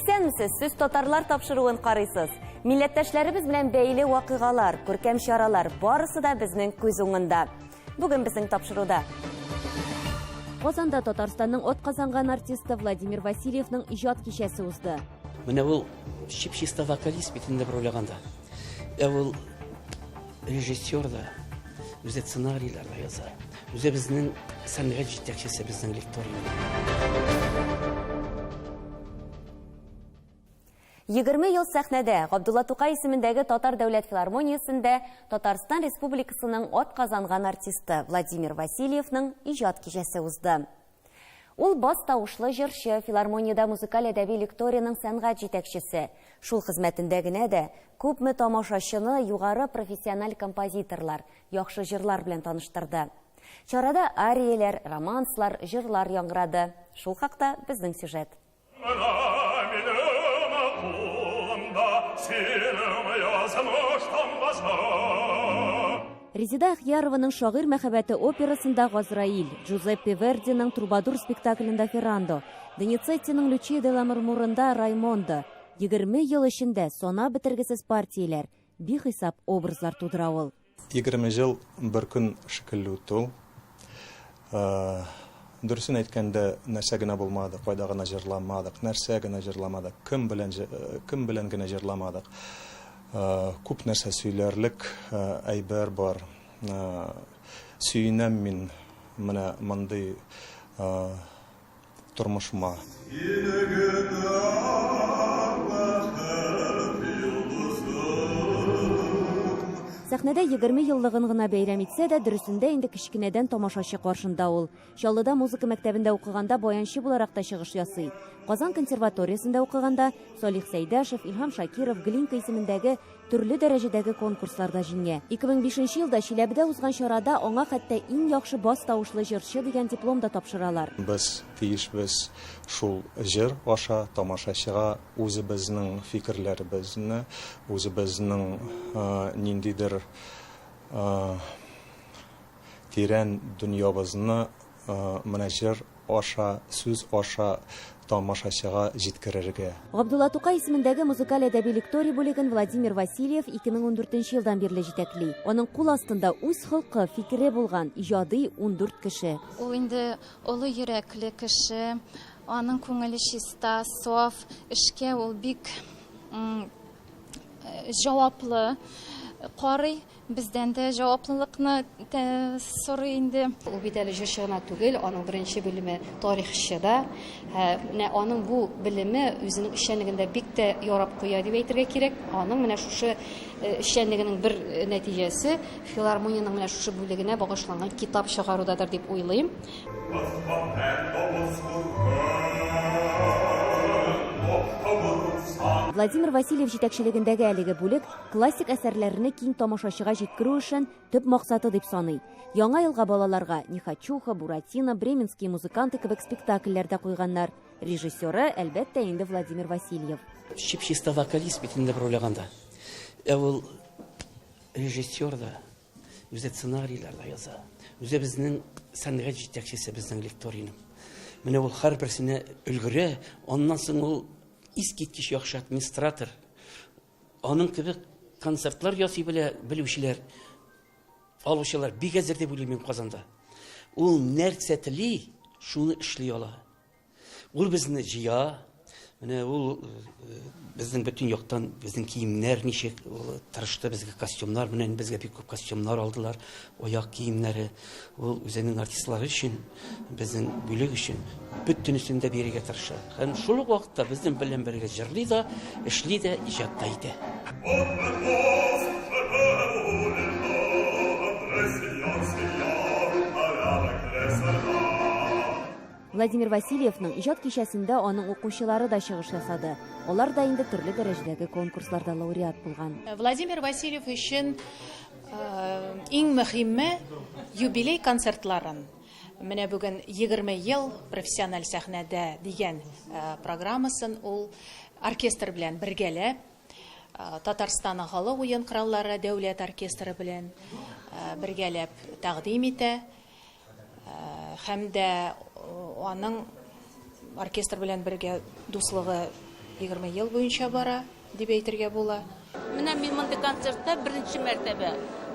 Исәнмесез, сез татарлар тапшыруын карыйсыз. Милләттәшләребез белән бәйле вакыйгалар, күркәм чаралар барысы да безнең күз уңында. Бүген безнең тапшыруда. Казанда Татарстанның атказанган артисты Владимир Васильевның иҗат кичәсе узды. Менә ул чип-чиста вокалист бит инде бер уйлаганда. Ә ул режиссер да, үзе сценарийлар да яза. Үзе безнең сәнгать җитәкчесе, безнең лекторий. 20 ел сәхнәдә Габдулла Тукай исемендәге Татар дәүләт филармониясендә Татарстан Республикасының атказанган артисты Владимир Васильевның иҗат кичәсе узды. Ул бас тавышлы җырчы, филармониядә музыкаль-әдәби лекториянең сәнгать җитәкчесе. Шул хезмәтендә генә дә күпме тамашачыны югары профессиональ композиторлар, яхшы җырлар белән таныштырды. Чарада арияләр, романслар, җырлар яңгырады. Шул хакта безнең сюжет. Резеда Әхъярованың Шагыйрь мәхәббәте операсында Газраил, Джузеппе Вердиның Трубадур спектаклендә Феррандо, Доницеттиның Лючия де Ламермурында Раймондо, 20 ел эчендә санап бетергесез партияләр, бихисап образлар тудыра ул. 20 ел бер көн шикелле үтте ул. Дөресен әйткәндә, нәрсә генә булмады, кайда гына җырламадык, нәрсә генә җырламадык, кем белән кем белән генә җырламадык. Күп нәрсә сөйләрлек әйбер бар. Сөенәм мин менә мондый тормышыма. Сәхнәдә 20 еллыгын гына бәйрәм итсә дә, дөресендә инде кечкенәдән тамашачы каршында ул. Чаллыда музыка мәктәбендә укыганда баянчы буларак та чыгыш ясый. Казан консерваториясендә укыганда Салих Сәйдәшев, Илһам Шакиров, Глинка исемендәге төрле дәрәҗәдәге конкурсларда җиңә. 2005 нче елда Чиләбедә узган чарада аңа хәтта Иң яхшы бас тавышлы җырчы дигән диплом да тапшыралар. Без тиешбез шул җыр аша тамашачыга үзебезнең фикерләребезне, үзебезнең ниндидер тирән дөньябызны менә җыр аша, сүз аша тамашачыга җиткерергә. Габдулла Тукай исемендәге музыкаль-әдәби лекторий бүлеген Владимир Васильев 2014 елдан бирле җитәкли. Аның кул астында үз холкы, фикере булган иҗади 14 кеше. Ул инде олы йөрәкле кеше, аның күңеле чиста, саф, эшкә ул бик җаваплы карый. Бездән дә җаваплылыкны сорый инде. Ул бит әле җырчы гына түгел, аның беренче белеме тарихчы да. Менә аның бу белеме үзенең эшчәнлегендә бик тә ярап куя дип әйтергә кирәк. Аның менә шушы эшчәнлегенең бер нәтиҗәсе филармониянең менә шушы бүлегенә багышланган китап чыгарудадыр дип уйлыйм. Владимир Васильев җитәкчелегендәге әлеге бүлек классик әсәрләрне киң тамашачыга җиткерү эшен төп максаты дип саный. Яңа елга балаларга Нехочуха, Буратино, Бременские музыканты кебек спектакльләр дә куйганнар. Режиссеры, әлбәттә инде, Владимир Васильев. Чип-чиста вокалист бит инде бер уйлаганда. Ә ул режиссер да, үзе сценарийлар да яза. Үзе безнең сәнгать җитәкчесе, безнең лекторийның. Менә ул һәрберсенә өлгерә, аннан соң ул искиткеч яхшы администратор. Аның кебек концертлар ясый белә белүчеләр, алучылар бик әзер дип уйлыйм мин Казанда. Ул нәрсә тели, шуны эшли ала. Ул безне җыя, менә ул э, безнең бөтен яктан безнең киемнәр ничек, ул тырышты безгә костюмнар белән, безгә бик күп костюмнар алдылар, аяк киемнәре. Ул үзенең артистлары өчен, безнең бүлек өчен бөтенесен дә бирергә тырыша. Һәм шул ук вакытта безнең белән бергә җырлый да, эшли дә, иҗат та итә. Владимир Васильевның иҗат кичәсендә аның укучылары да чыгыш ясады. Алар да инде төрле дәрәҗәдәге конкурсларда лауреат булган. Владимир Васильев өчен иң мөһиме юбилей концертларын менә бүген 20 ел профессиональ сәхнәдә дигән программасын ул оркестр белән бергәләп Татарстанның халык уен кораллары дәүләт оркестры белән бергәләп тәкъдим итә. Һәм дә аның оркестр белән бергә дуслыгы 20 ел буенча бара, дип әйтергә була. Менә мин мондый концертта беренче мәртәбә.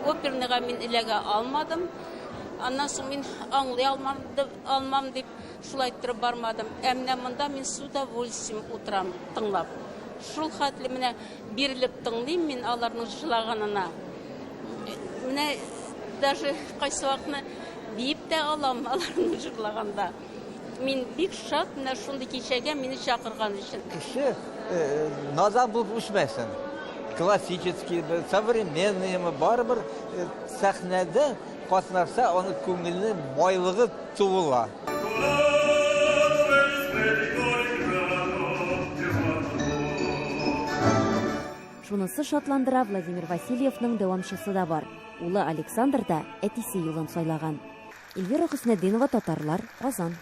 Оперныйга мин эләгә алмадым. Аннан соң мин аңлый алмам дип шулай иттереп бармадым. Ә менә монда мин с удовольствием утырам тыңлап. Шул хәтле менә бирелеп тыңлыйм мин аларның җырлаганына. Менә даже кайсы вакытны биеп тә алам аларны җырлаганда. Мин бик шат менә шундый кичәгә мине чакырган өчен. Кеше надан булып үсмәсен. Классический, современный, барыбер сәхнәдә катнашса, аның күңеленең байлыгы туыла. Шунысы шатландыра, Владимир Васильевның дәвамчысы да бар. Улы Александр да әтисе юлын сайлаган. Эльвира Хөснетдинова, Татарлар, Казан.